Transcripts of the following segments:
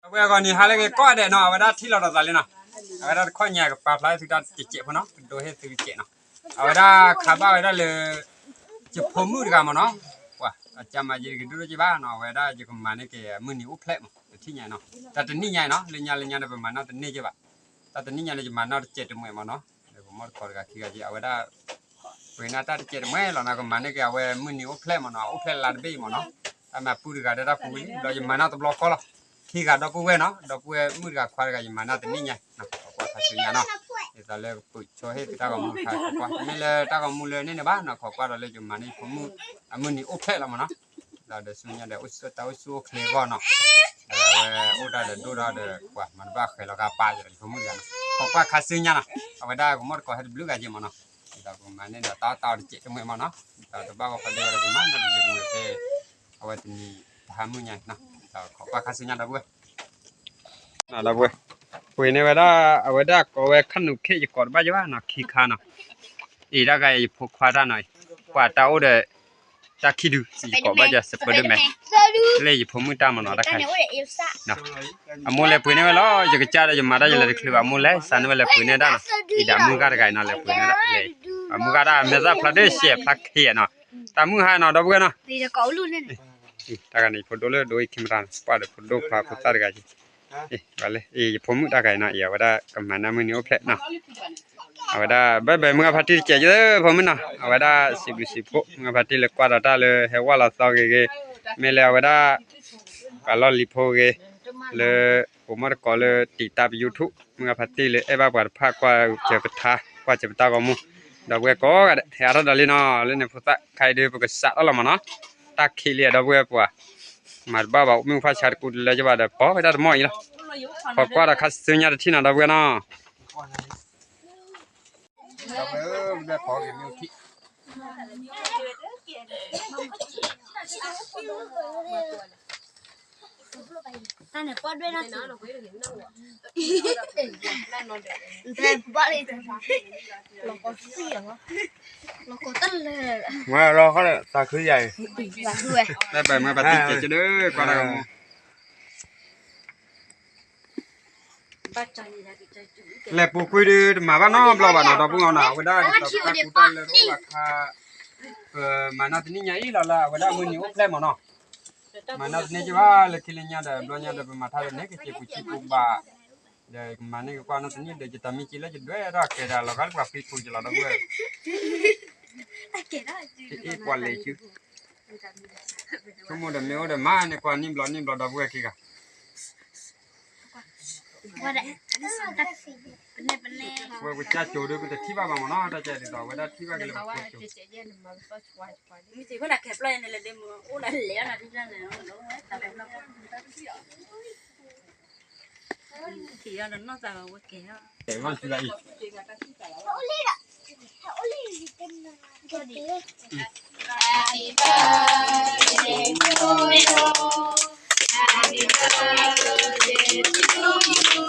အဝဲအဂီၢ်န့ၣ် ဟါလၢဂ့ၤကိးဂၤဒဲးနီၤ, အဝဲဒၣ်ထံၣ်လိာ်ဒီးသးလံနီၤ, အဝဲဒၣ်တခီညါကပာ်ဖျါသုတၢ်တစဲးဖိနီၤ, ကဒိဟ့ၣ်သုတစဲးနီၤ, အဝဲဒၣ်ခးဘၣ်ဝဲဒၣ်လၢ ယဖိမုၣ်တဂၤမ့ၢ်နီၤ, ပှၤအကမၤယကဒိၣ်ဒိၣ်က့ဘၣ်နီၤ, အဝဲဒၣ်ယကမၤန့ၢ်က့ၤအမုၢ်နံၤအိၣ်ဖျဲၣ်မး, တထံၣ်ညါနီၤ, တၢ်တနံၣ်ညါအံၤနီၤ, လၢညါလၢညါဒီးပမၤနီၣ်တန့ၢ်က့ဘၣ်, တၢ်တနံၣ်ညါန့ၣ်ယမၤနီၣ်တစဲးတမှဲးမ့ၢ်နီၤ, ဒီးပမိၢ်တကိးတဂၤခံဂၤက့ အဝဲဒၣ် ပှ့ၤန့ၢ်တၢ်တစဲးတမှဲးလီၤနီၤ, ကမၤန့ၢ်က့ၤအဝဲမုၢ်နံၤအိၣ်ဖျဲၣ်မ့ၢ်နီၤ, အိၣ်ဖျဲၣ်လါတဘ့ၣ်မ့ၢ်နီၤ, တၢ်မၤပူတဂၤဒီးတၢ်ပူဝံၤလံ, ဒီးယမၤနီၣ်တဘျီဃီလီၤ, ခံဂၤဒီပုၢ်ဝဲၢ်နီၤ, ဒီပုၢ်ဝဲၢ်မုၣ်တဂၤခွါတဂၤ ယမၤနီၣ်တနံၣ်ညါ, ခိးကွၢ်ခါဆူညါနီၤ, ဒ်သိးလၢကပၢၢ်ဆိဟ့ၣ်သုတၢ်ဂီၤမူခါ, ခိးကွၢ် မ့ၢ်လၢတၢ်ဂီၤမူလၢန့ၣ်န့ၣ်ဘၣ်နီၤ, ခိးကွၢ်ဒီးလၢယမၤန့ၢ်ယဖိမုၣ် အမုၢ်နံၤအိၣ်ဖျဲၣ်လီၤမ့ၢ်နီၤ, ဒီးဒီးဆူညါဒီး တၢ်အိၣ်ဆူၣ်အိၣ်ချ့အဂီၢ်နီၤ, ဒီးအဝဲအိၣ်ဒၣ်ဒီးဒိၣ်ဒီးဒီး ပှၤမၤတဘၣ်ဃဲၤလီၤကါပၢ်ယဒီးယဖိမုၣ်တဂၤနီၤ, ခိးကွၢ်ခါဆူညါနီၤ, အဝဲဒၣ်ပမိၢ်တကိးဟဲတဘျုးဂၤက့မ့ၢ်နီၤ, ဒီးပကမၤန့ၢ်ဒီးတၢ်အီၣ်တၢ်အီတစဲးတမှဲးမ့ၢ်နီၤ, ဒီးတဘၣ်ဂီၤခီဒဲးဝဲဒီးပမၤနီၣ်တစဲးတမှဲးဖဲ အဝဲတနံၤတဟါမုၢ်ညါနီၤ, ဒီးခိးကွၢ်ခါဆူညါဒီပုၢ်ဝဲၢ် ဒီပုၢ်ဝဲၢ်, ပှ့ၤန့ၢ်ဝဲဒၣ် အဝဲဒၣ်ကိးဝဲခါနူာ်ခ့ ယကိးတဘၣ်ယဘၣ်နီၤ, ခံခါနီၤ, အံၤတၢ်ဂၤယဖိခွါတၢ်နီၤ, ပှၤတၢ်အိၣ်ဒီး တၢ်ခံဒု ယကိးဘၣ်ယ Spiderman, လၢယဖိမုၣ်တၢ်မ့ၢ်နီၤ, တၢ်ခါ အမိၢ်လဲၤပှ့ၤန့ၢ်ဝဲလီၤ, ယကစၢ်ဒီးယမၤတၢ်ယလဲၤတချုးဘၣ်, အမိၢ်လဲၤစးန့ၢ်ဝဲလဲၤပှ့ၤန့ၢ်ဒၣ်နီၤ, အံၤဒီးမုၢ်ဂၤတဂၤအံၤနီၤ လဲၤပှ့ၤန့ၢ်ဒၣ်လဲၤ, အမုၢ်ဂၤဒၣ်မဲာ်သၣ်ဖျါတၢ်ရှဲဖျါခံနီၤ, တၢ်မုၢ်ဟါနီၤ ဒီပုၢ်ဝဲၢ်နီၤ တၢ်ဂၤန့ၣ် ဖိဒိၣ်လၢဒိအံၤ camera န့ၣ် ပှၢ်ဒီးဖိဒိၣ်ခွါဖိသၣ်တဂၤက့ၤ, အံၤ ယဖိမုၣ်တၢ်ဂၤအံၤနီၤ အံၤ အဝဲဒၣ်ကမၤန့ၢ်မုၢ်နံၤအိၣ်ဖျဲၣ်နီၤ, အဝဲဒၣ် bye bye မုၢ်ဂၤဖါတံၢ်တစဲးက့ၤ ဖိမုၣ်နီၤ, အဝဲဒၣ်စံးဘျုးစံးဖှိၣ် မုၢ်ဂၤဖါတံၢ်လၢကွၢ်ဒီးတၢ်လၢဟဲဝဲလီၤသီဂ့ၤဂ့ၤ, မ့ၢ်လၢအဝဲဒၣ် ပှၤလီၢ်လံၤဖိဂ့ၤ, လၢ ပမိၢ်တကိးလၢတံာ်တာ်ပ YouTube မုၢ်ဂၤဖါတံၢ်လၢအဲၣ်ဘၣ်ပှၤတဖၣ်ကွၢ်စၢၤပထါ ကွၢ်စၢၤပတၢ်ဂီၤမူ, ဒီပုၢ်ဝဲၢ်ကိးဂၤဒဲး ဟဲအါထီၣ်ဒီးလံနီၤ, လၢန့ၣ်ဖိသၣ်ခါအံၤဒီးပကစးထီၣ်လီၤမ့ၢ်နီၤ, တၢ်ခံးလံဒီပုၢ်ဝဲၢ်ပှၤ မၤတဘၣ်ဘၣ် မုၢ်ဖၣ်ဆါတကူတလၢကဘၣ်ဒီး ပိာ်ဝဲဒၣ်တမီၢ်အံၤလီၤ, ခိးကွၢ်ဒီးခါဆူညါတထံၣ်နီၤ ဒီပုၢ်ဝဲၢ်နီၤ မ့ၢ်လီၤဃီဒီး သးခုယၤအံၤ ဘၣ်ဘၣ် မုၢ်ဂၤဖါတံၢ်ကဲးကဲးဒီး ကွၢ်တၢ်ဂီၤမူ လဲၤပူၤကွံာ်ဒီးတမၤဘၣ်နီတ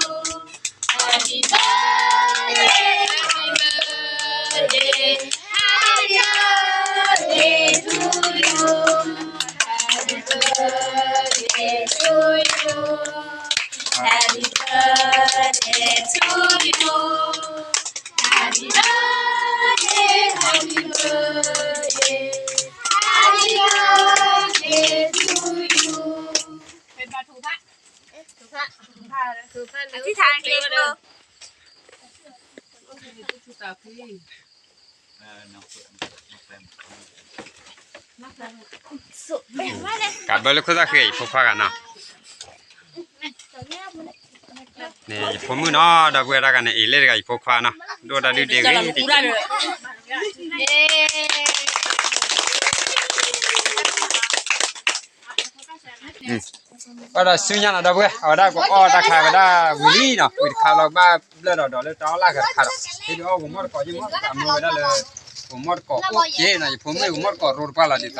ဘျီဘၣ်နီၤ ဒီပုၢ်ဝဲၢ်နီၤ အဝဲဒၣ်ဒ်သိးပတၢ်ကူတၢ်လဲတအိၣ်ဘၣ်ခါ ပမၤနီၣ်တနံၣ်ညါအံၤလီၤလၢအဝဲဒၣ်မုၢ်နံၤအိၣ်ဖျဲၣ်မ့ၢ်နီၤ မၤနီၣ်တန့ၢ်က့ဘၣ်လၢခံလၢညါဒီး ဘျီညါဒီးပမၤထါဒီးန့ၣ် ကစ့ပူၤစံပူၤဘၣ် ဒီးကမၤန့ၢ်က့ၤကွၢ်နီၣ်တနံၣ်ဒီး ယတၢ်မံက့လၢယဒွဲၣ်ထီၣ်ကဲၤဒီး လီၤဂာ်လၢပှၤဖံးခိၣ်က့ၤလီၤ ဒီပုၢ်ဝဲၢ် အ့ၣ်ပှၤလဲၤဆူ ဆိကမိၣ်ဒီးမ့ၢ်အိၣ်ဒီးမၤန့ၢ်ကွၢ်နံၣ်ဘျီနံၣ်ဘျီ ဒီပုၢ်ဝဲၢ်ခံဂၤ ဝဲကစၢ်ကၠိဒီး ပတထံၣ်ဘၣ်ဘၣ်မ့ၢ်နီၤ တၢ်ကဲဒ်သိး ဝဲဒၣ်ထံၣ်ဘၣ်က့ၤလၢပဖိကၠိ ကးဘၢလၢခိၣ်သၣ်ဃံ ယဖိခွါဂၤနီၤ န့ၣ် ယဖိမုၣ်နီၤ ဒီပုၢ်ဝဲၢ်တဂၤန့ၣ် အ့ၣ်လဲၣ်တဂၤ ယဖိခွါနီၤ ဒိၣ်တၢ်ဒုၣ်ဒ့ဂ့ၤ ဘၣ်ဒီးဆူညါနီၤ ဒီပုၢ်ဝဲၢ် အဝဲဒၣ်ကအီၣ်တၢ်ခါဝဲဒၣ်ဝံၤလံနီၤ ဝံၤတခါလီၤဘၣ်ဘျၢၣ်ဒီးဒီးလၢတၢ်အီၣ်လၢ်ဂၤတခါဒီး ဟ့ၣ်ဒုးအီၣ်ဂိၤမီၣ်တကိးယမီၣ် အမၢဝဲဒၣ်လၢ ဂိၤမီၣ်တကိးအိၣ်က့နီၤ ယဖိမုၣ်ဂိၤမီၣ်တကိးရိတပှၢ်လီၤ ဒ်သိးဒီးပၢ်လီၤနီၤ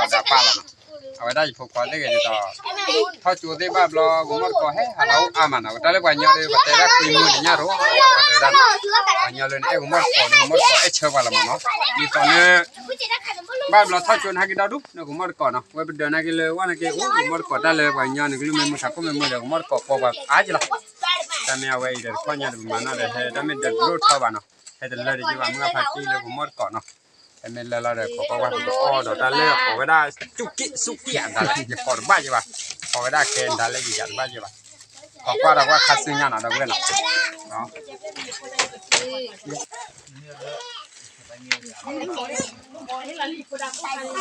အဝဲဒၣ်ယဖိခွါသ့ၣ်ဂ့ၤဒ်သိး ထီၣ်ကၠိသ့ၣ်ဘၣ်ဘျီ ဂိၤမီၣ်တကိးဟဲဟးလီၤအိၣ်အါမးနီၤ တၢ်လၢပှၤညီဒီး ပတဲဒၣ်ကွံမုၢ်တညၣ်ရိၤ ပှၤတဲဝဲဒၣ်နီၤ ပှၤညီလၢနအဲၣ်ဂိၤမီၣ်တကိးဒီး ဂိၤမီၣ်တကိးအဲၣ်ဆၢပှၤလီၤမးနီၤ ဒ်သိးလၢ ဘၣ်ဘျီထီၣ်ကၠိနဟဲက့ၤဒီဒူၣ် နကမီၣ်တကိးနီၤ, ဝဲပဒၢးနာ်က့ၤလၢဝဲနာ်က့ၤ အိၣ်ကမီၣ်တကိးတၢ်လၢပှၤကညီန့ၣ် ကလုၢ်မ့ၢ်မုၢ်ထးခိၣ်မ့ၢ်မုၢ်ဒီး ကမီၣ်တကိးပိာ်ပှၤအါက့ၤလီၤ. တၢ်မ့ၢ်အဝဲအံၤဒီးတခီညါဒီးပမၤနီၣ်ဒီး ဟဲတၢ်မ့ၢ်ဒၢးတလိၣ်ထီဘၣ်နီၤ, ဟဲတလၢတယ့ၢ်ဘၣ် မုၢ်အဖါတံၢ်လၢကမီၣ်တကိးနီၤ, ဟဲမ့ၢ်လၢလီၤဒီး ကိးပိာ်ပှၤကအိၣ်ဒီးတၢ်လၢအကိးဝဲဒၣ် စူကံၣ်စူကံၣ်အတၢ်လၢ ယကိးတဘၣ်ယ့ၢ်ဘၣ်, ကိးဝဲဒၣ်ကဲတၢ်လၢယယၤတဘၣ်ယ့ၢ်ဘၣ်, ကိးကွၢ်ဒီးကွၢ်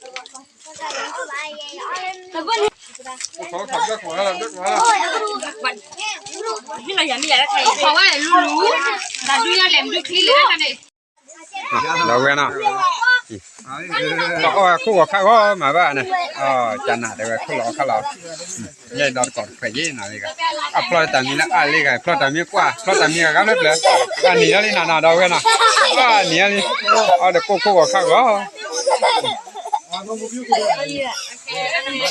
ခါဆူညါနီၤ ဒီပုၢ်ဝဲၢ်နီၤ. ဒီပုၢ်ဝဲၢ်နီၤ, တအီၣ်ဝဲခိၣ်ဂီၤခါဂီၤမးဘၣ်န့ၣ်, ကနးတဲဝဲခိၣ်လီၤခါလီၤ, လဲၤဒီးတကိးတခွဲးယ့ၢ်နီၤလံဂၤ, အဖျီၣ်တၢ်မံၤလၢအလံဂၤ ဖျီၣ်တၢ်မံၤကွၢ် ဖျီၣ်တၢ်မံၤဂၤဂၤဖျၢၣ်ဖျၢၣ်, အနံၤလီၤလံနီၤနီၤ ဒီပုၢ်ဝဲၢ်နီၤ, အနံၤလီၤလံ, အီၣ်ဒီးကိၣ်ခိၣ်ဂီၤခါ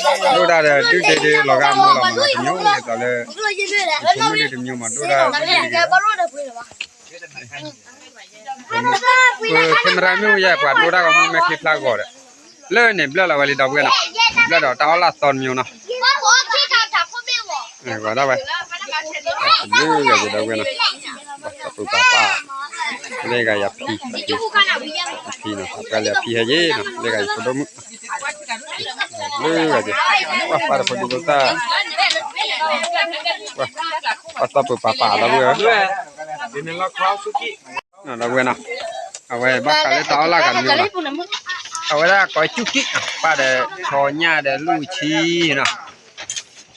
ဂီၤ ဒိၣ်ဒၣ်ဒီးဒုးဒ့ဒ့လီၤဂာ်မူလီၤမးနီၤ, တမံၤဒ်သိးလၢ ယဖိမုၣ်ဒုးတမံၤမး ဒိၣ်ဒၣ်ဒုးဒ့ဒ့, ပ camera မ့ၢ်အိၣ်ယဲ ပှၤဒိၣ်ဒၣ်ဂီၤမူမဲာ်ချံဖျါဂီၤဒီး, လၢန့ၣ်ဘျၢလီၤဝဲလံ ဒီပုၢ်ဝဲၢ်နီၤ, ဘျၢဒီးတၢ်အီၣ်လၢအသီတမံၤနီၤ, ဂီၤဒၣ်ဝဲ, တဘျုးဂၤယဒီပုၢ်ဝဲၢ်နီၤ, ပှၤသးပှၢ်ပၢ်ပၢ်, လၢဂၤယဖံ, ဖံနီၤ ပှၤလၢအဖံဟဲယ့ၢ်နီၤ လၢဂၤယဖိဒိၣ်မုၣ်, လၢဂၤယ, ပှၤပၢ်တဖိဒိၣ်သၣ်, ပှၤသးပၢ်ပၢ်ပၢ် ဒီပုၢ်ဝဲၢ်ဧၢ, ဒီပုၢ်ဝဲၢ်နီၤ, အဝဲဘၣ်ဃးလၢတၢ်အီၣ်လၢဂၤတမံၤလီၤ, အဝဲဒၣ်ကိးစူကံၣ်, ပၢ်ဒီးဆီညၣ်ဒီးလူၢ်ဆံနီၤ,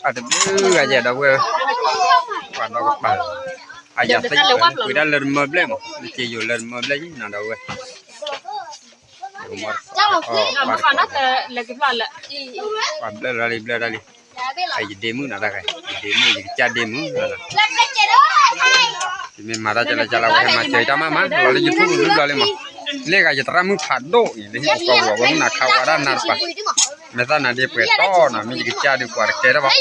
အတဘျုးဂၤယဲ ဒီပုၢ်ဝဲၢ်ဧၢ, ပှၤဒီကပၤ, အယၤသ့ၣ်ပှဲၤဒၣ်လၢတမၢဘျဲၣ်မး နစ့ယိာ်လၢတမၢဘျဲၣ်ယဲနီၤ ဒီပုၢ်ဝဲၢ် ပှၤဘျၢလီၤလံ ဘျၢလီၤလံ, ယဒ့မုၣ်နီၤတၢ်ဂၤ, ယဒ့မုၣ် ယကစၢ်ဒ့မုၣ်နီၤ, ယမ့ၢ်မၤတၢ်ကလၢကလၢ ဝဲဟဲမၤစၢၤတၢ်မးမး လီၤလၢယဖုၣ်ပူၤဘျီလံမး, လၢဂၤယသရၣ်မုၣ်ဖးဒိၣ်အံၤ လၢဟံၣ်ပူၤဃီပူၤ အဝဲမုၢ်နၤခးဝဲဒၣ်နၤတပ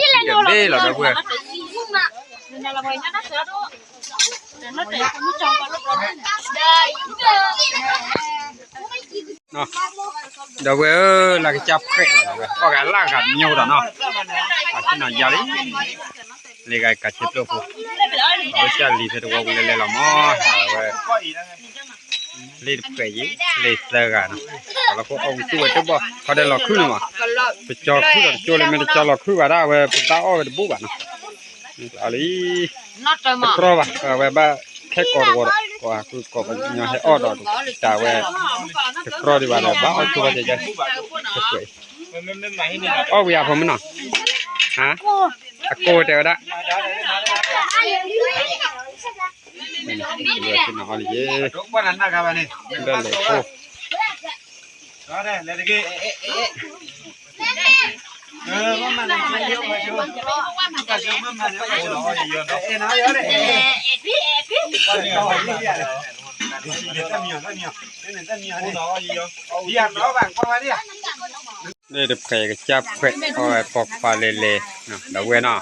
ၤ, မဲာ်သၣ်နၤဒ့ပှဲၤတီနီၤ မ့ၢ်ယကစၢ်ဒုးပှၤတကဲတၢ်ဘၣ် ဒ့လီၤဒီပုၢ်ဝဲၢ် ဒီပုၢ်ဝဲၢ်ဧၢ လၢကစၢ်ဖှဲးလီၤ ဒီပုၢ်ဝဲၢ် အီၣ်ဂၤလၢဂၤမညိဒီးနီၤ, အဆ့ၣ်နီၤယါလံ, လၢဂၤကးဆ့ပျိၢ်ဖိ, အဝဲကၢ်လံၤဖဲတဝီပူၤလဲၤလဲၤလီၤမး, အဝဲ လ့ၣ်တဖှဲးယံၤ လ့ၣ်သၢဂၤနီၤ, လီၤခိၣ်အီၣ်ဝံသူၣ်ဝဲတဘီၣ် ခီဒဲးလီၤခုၣ်န့ၣ်မး, တကၠီခုၣ်ဒီးတကၠိလၢ မ့ၢ်တကၠီလီၤခုၣ်ဘၣ်ဒၣ် အဝဲဖိသၣ်အီၣ်ဝဲတဘူၣ်ဘၣ်နီၤ, အီၤလံ တကြီဘၣ် အဝဲဘၣ်ခဲကိးတဝီဒီး ကိးပှၤကညီဟဲအီၣ်ဒီးတၢ်ဝဲ တကြီဒံးဘၣ်ဒီး ဘၣ်အီၣ်ဆိဘၣ်ကဲကဲ တဖှဲးအံၤ အီၣ်ဝံၤအဖိမုၣ်နီၤ, ဟါ အကိးတဲဝဲဒၣ် အီၣ်လံယဲ ဘၣ်လဲၤအိၣ် လၢတဖှဲးကစၢ်ဖှဲး အီၣ်ဝဲပိာ်ခွါလဲၤလဲၤ ဒီပုၢ်ဝဲၢ်နီၤ,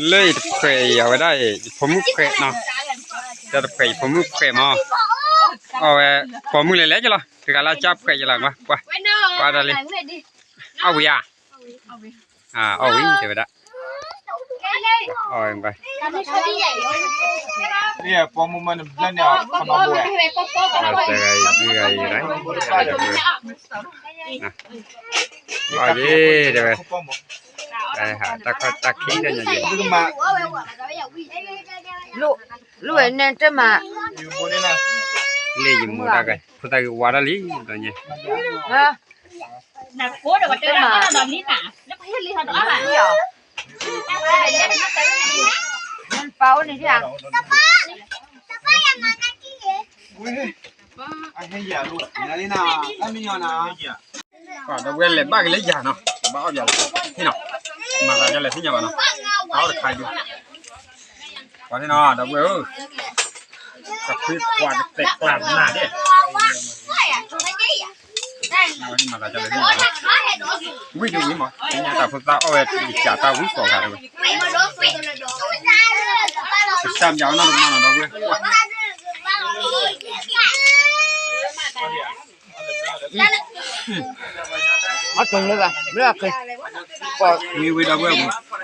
လၢယတဖှဲးအံၤ အဝဲဒၣ်အံၤ ယဖိမုၣ်ဖှဲးနီၤ, တၢ်တဖှဲးယဖိမုၣ်ဖှဲးမး, အီၣ်ဝဲ ပိာ်မုၣ်လဲၤလဲၤကလီၤ တဂၤလၢကစၢ်ဖှဲးယလီၤ ကွၢ် ကွၢ်တၢ်လံ, အီၣ်ဝံၤဧါ, အီၣ်ဝံၤတဲဝဲဒၣ် အီၣ်ဝဲ ပိာ်မုၣ်မ့ၢ်နဘျၢန့ၣ် ခီနီၣ်ဘိဝဲ အီၣ်ယ့ၣ်တဲဝဲ, တၢ်ခီတၢ်ခံတၢ်ညါယ့ၣ်, လၢဝဲန့ၣ်တမၤ, လၢယမိၢ်တၢ်ဂၤ ဖိသၣ်ဂ့ၤဝါတၢ်လံ ဒီးညါ တမၤ, ပၢ်အိၣ်န့ၣ်ဒၣ် ဒီပုၢ်ဝဲၢ်လဲၤဘၣ်က့ၤလၢယၤနီၤ, ဘၣ်အီၣ်ယၤလီၤ, ဟ့ၣ်နီၤ, မၤသးဒ်လဲၣ်သ့ၣ်ညါဘၣ်နီၤ, တၢ်အီၣ်တခါဒုး, ပှၤန့ၣ်နီၤ ဒီပုၢ်ဝဲၢ်ဧၢ, ကဖုခွါကတဲာ်ကျါနၤဒဲး, ဝံၣ်ဒုးဝံၣ်မး သ့ၣ်ညါတၢ်ဖိသၣ်အီၣ်ဝဲ ယကးတၢ်ဝံၣ်ကိးဂၤဒဲးဝဲ, ကစၢ်မၠးဝဲနီၤ တမၤနီၤ ဒီပုၢ်ဝဲၢ်, အတုံလၢဘၣ် မ့ၢ်အခဲ မ့ၢ်ဝံၤဒီးဝဲအပူၤ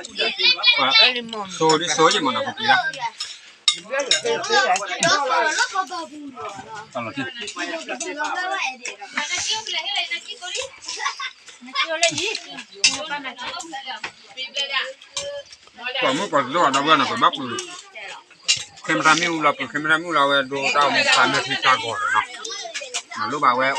သိဒ်သိယမ့ၢ်နီၤ ပူၤကွံာ်ဒၣ် တၢ်လီၤတံၢ် ပှၤမုၣ်ကီၢ်တဒိၣ်ဒီပုၢ်ဝဲၢ်နီၤ ပဘၣ်ပှ့ၤ camera မ့ၣ်အူလီၤ ပှ့ၤ camera မ့ၣ်အူလီၤ ဝဲဒိတၢ်အိၣ်မူဖးမဲာ်ထံတၢ်ဂီၤဒီးနီၤ မၤလိဘၣ်ဝဲ တၢ်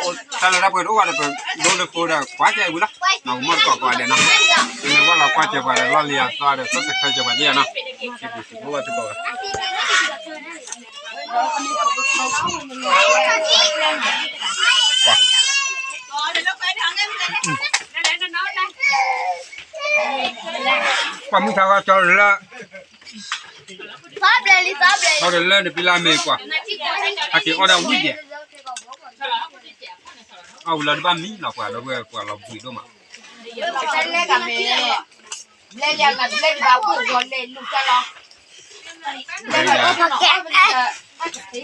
လၢတၢ်ပှ့ၤတအိၣ်ဘၣ်ဒီး ပဒိလၢဖိဒီး ကွၢ်ကဲဝံၤလီၤ နီၤ မ့ၢ်တကိးကိးဂၤဒဲးနီၤ မ့ၢ်ဝဲလီၤကွၢ်ကဲပှၤဒီး လီၢ်လံၤအသီဒီး subscribe ကဲပှၤသ့ၣ်နီၤ စံးဘျုးစံးဖှိၣ်ဝဲသုကိးဂၤ ပှၤမုၢ်ဆါဂီၢ်ကၠီလၢ ဟီဒီးလၢနပံလၢအမဲာ်ကွၢ် ဟဲက့ၤအီၣ်ဒၣ်ဝံၣ်ယဲၢ် အဝဲလၢတဘၣ်မံလီၤပှၤဒီပုၢ်ဝဲၢ် ပှၤလီၤဘှံးဒိၣ်မး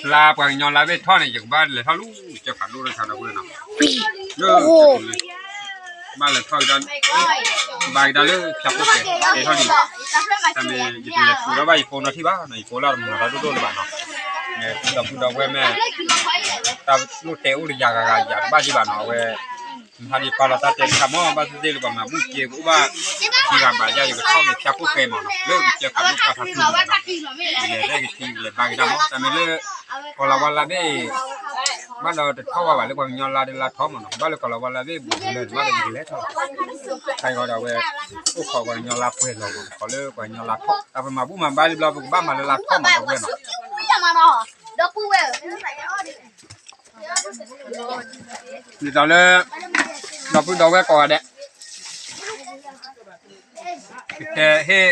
လါပှၤကညီလါဘ့ၣ်ထီၣ်န့ၣ် ယကဘၣ်လဲၤထီၣ်လူၤ ကၢ်ဖးဒိၣ်တခါဒီပုၢ်ဝဲၢ်နီၤ လၢ ဘၣ်လဲၤထီၣ်ကဒါ ဘၣ်ကဒါလၢဖၠၣ်ဖိၣ်ဃဲ ကဲထီၣ်ဒံး တၢ်မ့ၢ်ယတလဲၤဃုာ်ဒီးဘၣ်ယဖိနီၤထံၣ်ဘၣ်နီၤ ယဖိလၢတမၤတၢ်ဒိၣ်ဒိၣ်လၢၤဘၣ်နီၤ ဒီပုၢ်ဒီဝဲၢ်မ့ၢ် တၢ်လိၣ်တဲအိၣ်တယၤဂၤဂၤယၤတဘၣ်ဒံးဘၣ်နီၤ အဝဲ မဟါဒံးပာ်လီၤတၢ်တဲတခါမ့ၢ် ဘၣ်သ့ၣ်သ့ၣ်လၢပှၤမၤဘူၣ်က့ၤကအိၣ်ဘၣ် ထံဂၤဘၣ်ယၤ ယကထီၣ်က့ၤဖၠၣ်ဖိၣ်ဃဲမ့ၢ်နီၤ လၢကစၢၢ်ဖးဒိၣ်ပှၢ်ဖးထူန့ၣ်နီၤ ယလဲၤရဲၣ်က့ၤထံကလဲၤဘါက့ၤတၢ်မ့ၢ် တၢ်မ့ၢ်လၢ ကီၤလၤဝါလါဘ့ၣ် ဘၣ်ဒီးတထီၣ်ဝဲဘၣ်လၢပှၤကညီလါဒီးလါထီမ့ၢ်နီၤ ဘၣ်လၢကီၤလၤဝါလါဘ့ၣ်ဘူးလၢဘၣ်ဒီးယကလဲၤထီၣ် ခါအံၤဒီးအဝဲ အိၣ်ခိးပှၤကညီလါပှဲၤလီၤမ့ၢ် ခီလၢပှၤကညီလါထီ တၢ်ပမၤဘူၣ်မၤဘါလံဘျီ ပကဘၣ်မၤလၢလါထီမ့ၢ်ဒီပုၢ်ဝဲၢ်နီၤ ဒ်သိးလၢ ဒီပုၢ်ဒီဝဲၢ်ကိးဂၤဒဲး ကတဲဟ့ၣ်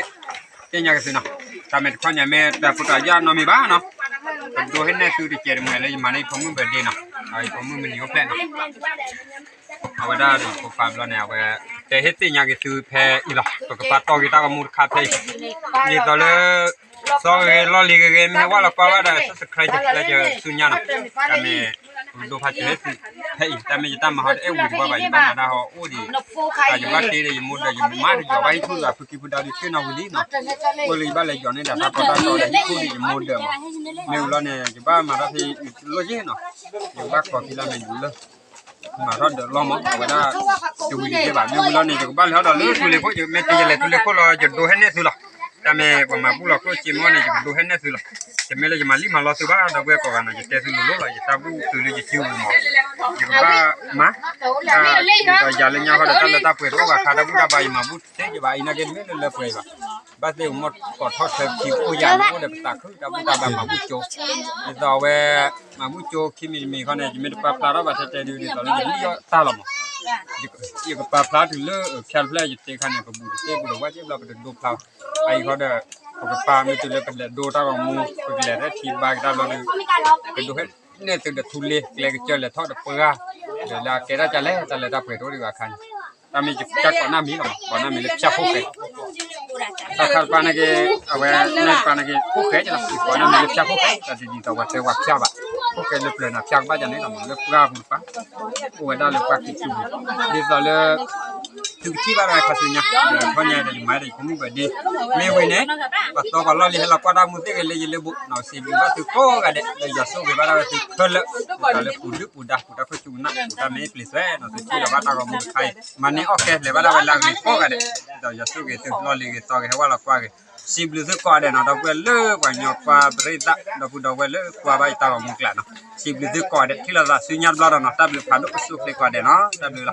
သ့ၣ်ညါက့ၤသုနီၤ တၢ်မ့ၢ်တခီညါမ့ၢ်တၢ်ဖိတၢ်ယာ်နီတမံၤဘၣ်နီၤ ပဒိဟ့ၣ်နဲၣ်သုတကဲးတမှဲၤလၢယမၤန့ၢ်ယဖိမုၣ် birthday နီၤ ယဖိမုၣ်မုၢ်နံၤအိၣ်ဖျဲၣ်နီၤ အဝဲဒၣ်ဒီးဖိခွါဘျီန့ၣ် အဝဲ တဲဟ့ၣ်သ့ၣ်ညါက့ၤသုဖဲအံၤလီၤ ပကပာ်တီၢ်က့ၤတၢ်ဂီၤမူတခါဖဲအံၤ ဒ်သိးလၢ စီဂ့ၤဂ့ၤလီၢ်လံၤဂ့ၤဂ့ၤ မ့ၢ်ဟဲဝဲလီၤကွၢ်ဝဲဒီး subscribe ကလဲကဆူညါနီၤ တၢ်မ့ၢ် ပကဒိဖးစၢၤဟ့ၣ်သုဖဲအံၤ တၢ်မ့ၢ်ယတၢ်မၤဟီတအဲၣ်ဝံၤတဘၣ်ဘၣ် ယဘၣ်မၤတၢ်ဟီအိၣ်ဒံး တၢ်ယဘၣ်တ့ဒီးယမိၢ်ဒီးယမါတယီၤဘၣ်ဟံၣ်ထူၣ်ဒီးဖုကံဖုဒါဒုးဆ့ၣ်နီၤဝံၤလံနီၤ အိၣ်လၢယဘၣ်လဲၤယီၤန့ၢ်ဒၣ်တၢ်ကီတၢ်ခဲဒီးဟံၣ်ထူၣ်ဒီးယမိၢ်ဒၢးမး မ့ၢ်ဝံၤလီၤန့ၣ် ယဘၣ်မၤတၢ်ဖဲယတလိၣ်ယ့ၢ်နီၤ ယကဘၣ်ခိးဖံလၢမဲာ်ယူၤလၢ မၤထီၣ်ဒၢးလီၤမး အဝဲဒၣ် တဝံၤတသ့ဘၣ် မ့ၢ်ဝံၤလီၤန့ၣ် ယကဘၣ်လဲၤထီၣ်ဒီးလၢထူလ့ၤခိၣ် ယမ့ၢ်တယလဲၤထူလ့ၤခိၣ်လီၤ ယဒိဟဲနဲၣ်သုလီၤ တၢ်မ့ၢ်ပှၤမၤဘူၣ်လီၤကျိၣ်စ့မ့ၢ်န့ၣ် ယကဒိဟဲနဲၣ်သုလီၤ တမ့ၢ်လၢယမၤလံမၤလီသုဘၣ် ဒီပုၢ်ဝဲၢ်ကိးဂၤနီၤ ယတဲသုလိၤလိၤလီၤ ယတၢ်ဘူၣ်သုလၢယစုပူၤမး ယကဘၣ်မၤ တၢ်ဒီးယၤလၢညါဃီဒီးတၢ်လၢတၢ်ပှဲၤတအိၣ်ဘၣ်ခါ တၢ်ဘူၣ်တၢ်ဘါယမၤဘူၣ်တသ့ယဘၣ် အံၤနာ်က့တမ့ၢ်လၢလၢပှဲၤဘၣ် ဘၣ်သ့ၣ်အိၣ်မ့ၢ်ကိးထီၣ်ထၢထံအိၣ်ယၤန့ၣ် အိၣ်ဒီးပသးခုတၢ်ဘူၣ်တၢ်ဘါမၤဘူၣ်ကၠိ ဒ်သိးအဝဲ မၤဘူၣ်ကၠိခံမံၤတမံၤခီန့ၣ် ယမ့ၢ်တပာ်ဖျါထီၣ်ဘၣ်ထဲတဲဒုး ဒ်သိးလၢယမ့ၢ်ယီၣ်တၢ်လီၤမး ယကပာ်ဖျါတုၤလၢဖၠါတဖျၢၣ်ယတဲခါန့ၣ် ပဘူၣ်တသ့ပူၤဒီးဝဲသ့ၣ်ဘျီပတဒိဖျါ အအံၤဃီဒီး ပကပာ်မ့ၢ်တုၤလၢပလဲၤဒိတၢ်ဂီၤမူ ပကလဲၤရဲၣ်ထံဘါက့ၤတၢ်ဘျီဒီး ကဒိဟဲနဲၣ်သုဒီးထူလ့ၤ ကျဲကစၢၢ်လဲၤထီၣ်ဒီးပှၢ် ဒီးလၢအကဲတၢ်ကလဲၣ် တၢ်လၢတၢ်ပှဲၤတအိၣ်ဒံးဘၣ်အခါန့ၣ် တၢ်မ့ၢ်ယတၢ်ကိးနၢ်မံၤလီၤမး ကိးနၢ်မံၤလၢဖၠါဖိၣ်ဃဲ တၢ်ခါတပၤနာ်က့ အဝဲနၢ်တပၤနာ်က့ ဖိၣ်ဃဲကလီၤ ယကိးနၢ်မံၤလၢဖၠါဖိၣ်ဃဲ တၢ်တဒ်သိးပှၤတဲဝဲဖၠါဘၣ် ဖိၣ်ဃဲလၢပျၢၤနၤဖၠါကဘၣ်ယၤန့ၣ်လီၤမး လၢပှၢ်ပူၤတပၤ အိၣ်ဝဲဒၣ်လၢပှၢ်ခံစုပူၤ ဒ်သိးလၢ သုကထံၣ်ဘၣ်ဒၣ်ဝဲခါဆူညါ ဒီးခီညါဒီးယမၤဒီးယဖိမုၣ်ဘၣ်ဒ့ မ့ၢ်ဝံၤန့ၣ် ပှၤသီပှၤလီၢ်လံၤဟဲလီၤကွၢ်တၢ်မူသ့ၣ်ဂ့ၤလၢယလၢဘိး နီၢ်စံးဘျုးဘၣ်သုကိးဂၤဒဲး လၢယွၤဆိၣ်ဂ့ၤဘၣ်ဒၣ်ဝဲသုခဲလၢာ် ဒ်သိးလၢပူၤဒုပူၤဒါ ပူၤတၢ်ခိၣ်ဆူကနၣ် ပူၤတၢ်မ့ၢ်အ့ၣ်ပျံၤသွဲနီၤ သုထံၣ်လီၤဘၣ်တၢ်ဂီၤမူတခါအံၤ မၤန့ၢ်အီၣ်ကဲ လဲၤဘၣ်ဒၣ်ဝဲလၢအဂ့ၤကိးဂၤဒဲး ဒ်သိးယွၤဆိၣ်ဂ့ၤသုလီၢ်လံၤဂ့ၤသီဂ့ၤ ဟဲဝဲလီၤကွၢ်ဂ့ၤ စံးဘျုးသုကိးဂၤဒဲးနီၤ ဒီပုၢ်ဝဲၢ်လၢပှၤကညီပှၤပရ့သး ဒီပုၢ်ဒီဝဲၢ်လၢကွၢ်ဘၣ်ယတၢ်ဂီၤမူကျါနီၤ စံးဘျုးသုကိးဂၤဒဲး ထံၣ်လိာ်သးဆူညါတဘျီဒီးနီၤ တၢ်ဘျုးဖးဒိၣ်ကစူၣ်ချ့ကိးဂၤဒဲးနီၤ တၢ်ဘျုးလီၤ